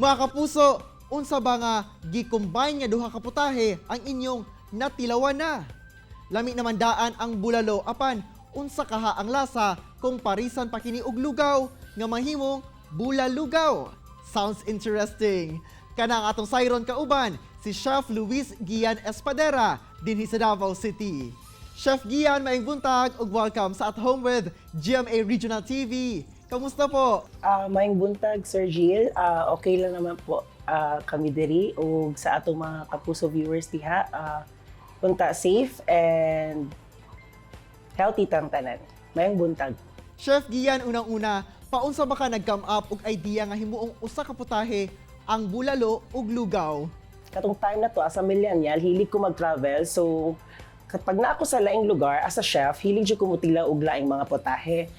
Mga kapuso, unsa ba nga gi-combine nga duha ka putahe ang inyong natilawan na? Lami naman daan ang bulalo, apan unsa kaha ang lasa kung parisan pa kini og lugaw nga mahimong bulalugaw? Sounds interesting. Kana ang atong sayron kauban si Chef Luis Gian Espadera dinhi sa Davao City. Chef Gian, maayong buntag ug welcome sa At Home with GMA Regional TV. Kamusta po? Maayong buntag, Sir Gil. Okay lang naman po kami diri ug sa atong mga kapuso viewers diha. Unta safe and healthy tang tanan. Maayong buntag. Chef Gian, unang-una, paunsa ba ka nag-come up og idea nga himuong usa ka putahe ang bulalo ug lugaw? Katong time na to, as a millennial, hilig ko mag-travel. So, kapag na ako sa laing lugar, as a chef, hilig jud ko mutila og laing mga putahe.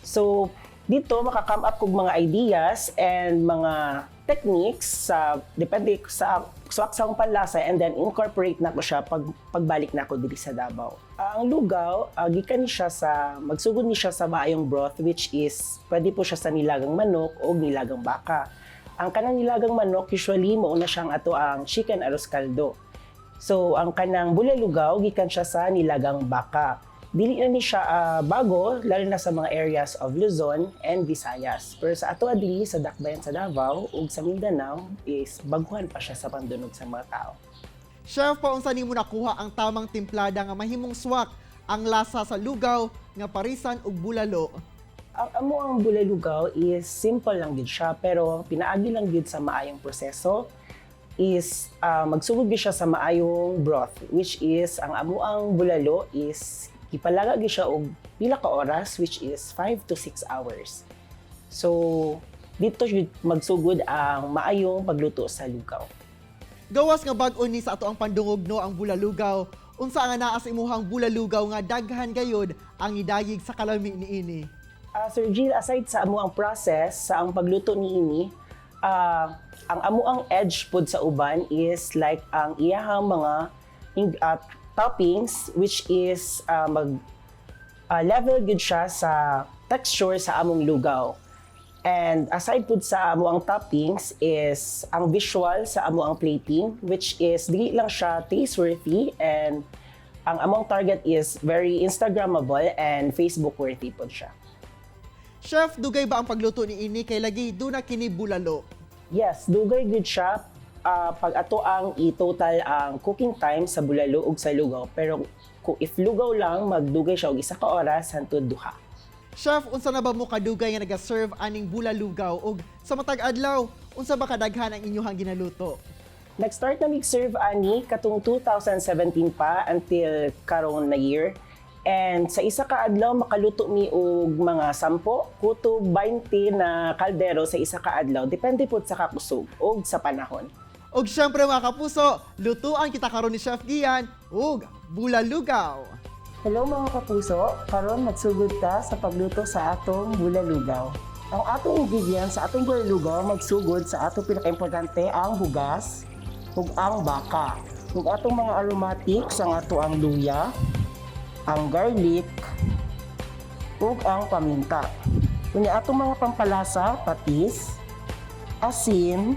So, dito maka-come up kog mga ideas and mga techniques sa depende sa swak sa akong panlasa and then incorporate na ko siya pag pagbalik na ako diri sa Davao. Ang lugaw, gikan ni siya sa magsugod ni siya sa maayong broth, which is pwede po siya sa nilagang manok o nilagang baka. Ang kanang nilagang manok, usually mao na siyang ato ang chicken arroz caldo. So ang kanang bulalugaw, gikan siya sa nilagang baka. Dili na ni siya bago, lalo na sa mga areas of Luzon and Visayas. Pero sa ato adili sa Dakbayan sa Davao ug sa Mindanao is baguhan pa siya sa pandunog sa mga tao. Chef, paunsa nimo nakuha ang tamang timplada nga mahimong swak ang lasa sa lugaw nga parisan og bulalo? Ang amo ang bulalugaw is simple lang gid siya, pero pinaagi lang gid sa maayong proseso is magsugod gid siya sa maayong broth, which is ang amo ang bulalo is gipalaga gid siya og pila ka oras, which is 5 to 6 hours. So dito jud magsugod ang maayong pagluto sa lugaw. Gawas nga bag-o ni sa ato ang pandungog, no, ang bulalugaw. Unsa nga naa sa imuhang bulalugaw nga daghan gayod ang idayig sa kalami niini? Sir Gil, aside sa amo ang process sa ang pagluto niini, ang amo ang edge pod sa uban is like ang iyahang mga toppings, which is mag level gud siya sa texture sa among lugaw. And aside pud sa amo ang toppings is ang visual sa amo ang plating, which is dili lang siya taste worthy, and ang among target is very Instagrammable and Facebook worthy pod siya. Chef, dugay ba ang pagluto niini kay lagi duna kini bulalo? Yes, dugay gud siya pag ato ang i-total ang cooking time sa bulalo ug sa lugaw. Pero kung if lugaw lang, magdugay siya og 1 ka oras hantod 2. Chef, unsa na ba mo kadugay nga naga-serve aning bulalugaw ug sa matag adlaw, unsa ba kadaghan ang inyuhang ginaluto? Nag-start na mig-serve ani katong 2017 pa until karon na year. And sa 1 ka adlaw, makaluto mi og mga 10 kutob 20 na kaldero sa 1 ka adlaw. Depende pod sa kakusog ug sa panahon. Ug syempre, mga kapuso, lutuan kita karon ni Chef Gian og bulalugaw. Hello, mga kapuso, karon magsugod ta sa pagluto sa atong bulalugaw. Ang atong ingredients sa atong bulalugaw, magsugod sa atong pinakaimportante, ang hugas ug ang baka. Ug atong mga aromatics, ang ato ang luya, ang garlic, ug ang paminta. Unya atong mga pampalasa, patis, asin,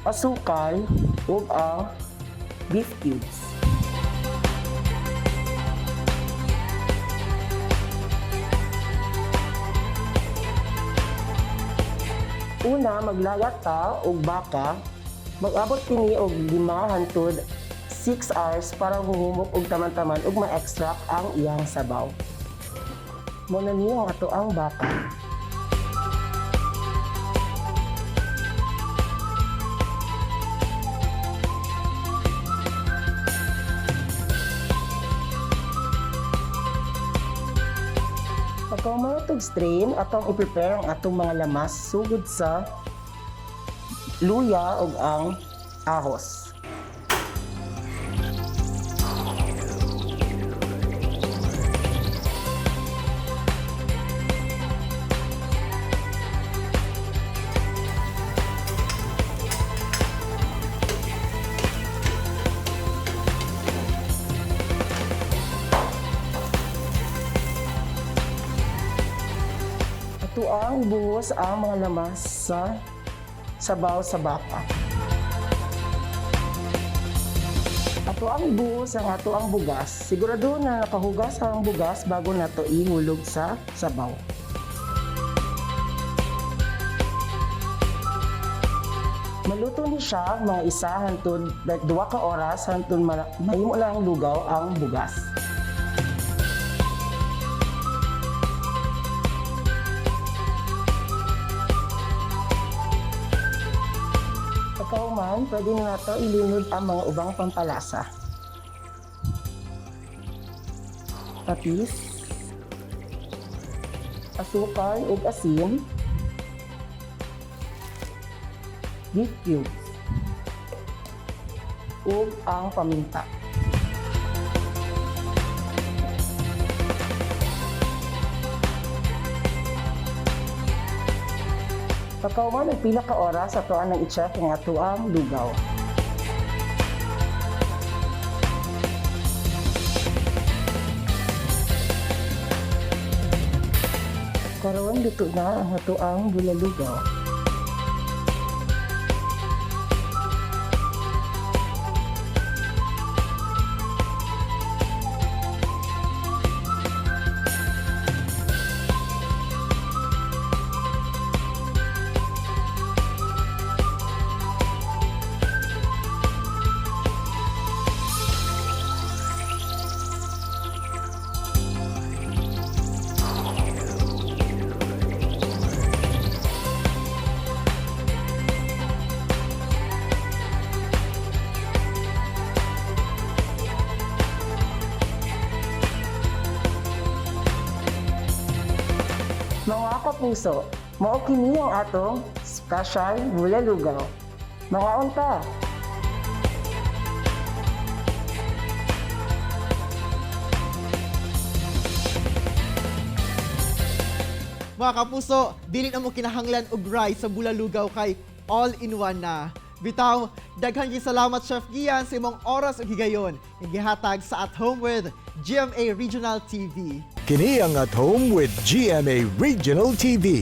asukal, ug ang beef cubes. Una, maglaga ta og baka. Mag-abot kini og 5 hantod 6 hours para huhumok og taman-taman ug ma-extract ang iyang sabaw. Mo na niyo ang ato ang baka. Pagka og strain, atong i-prepare ang atong mga lamas, sugod sa luya ug ang ahos. Ato ang ibuhos ang mga lamas sa sabaw sa baka. Ato ang ibuhos ang ato ang bugas. Sigurado na nakahugas ang bugas bago nato ihulog sa sabaw. Maluto ni siya mga isa hantod 2 ka oras hantod mahimo lang lugaw ang bugas. Pagkahuman, pwede na nato ilunod ang mga ubang pampalasa. Patis, asukal ug asin, beef cubes, ug ang paminta. Pagkahuman og pila ka oras, ato ang i-check ang atoang lugaw. Karon, luto na ang atoang bulalugaw. Mga kapuso, mao kini ang atong special bulalugaw. Mga unta! Mga kapuso, dili na mo kinahanglan og rice sa bulalugaw kay all-in-one na. Bitaw, daghan gyud salamat, Chef Gian, sa imong oras ug higayon nga gihatag sa At Home with GMA Regional TV. Kini ang At Home with GMA Regional TV.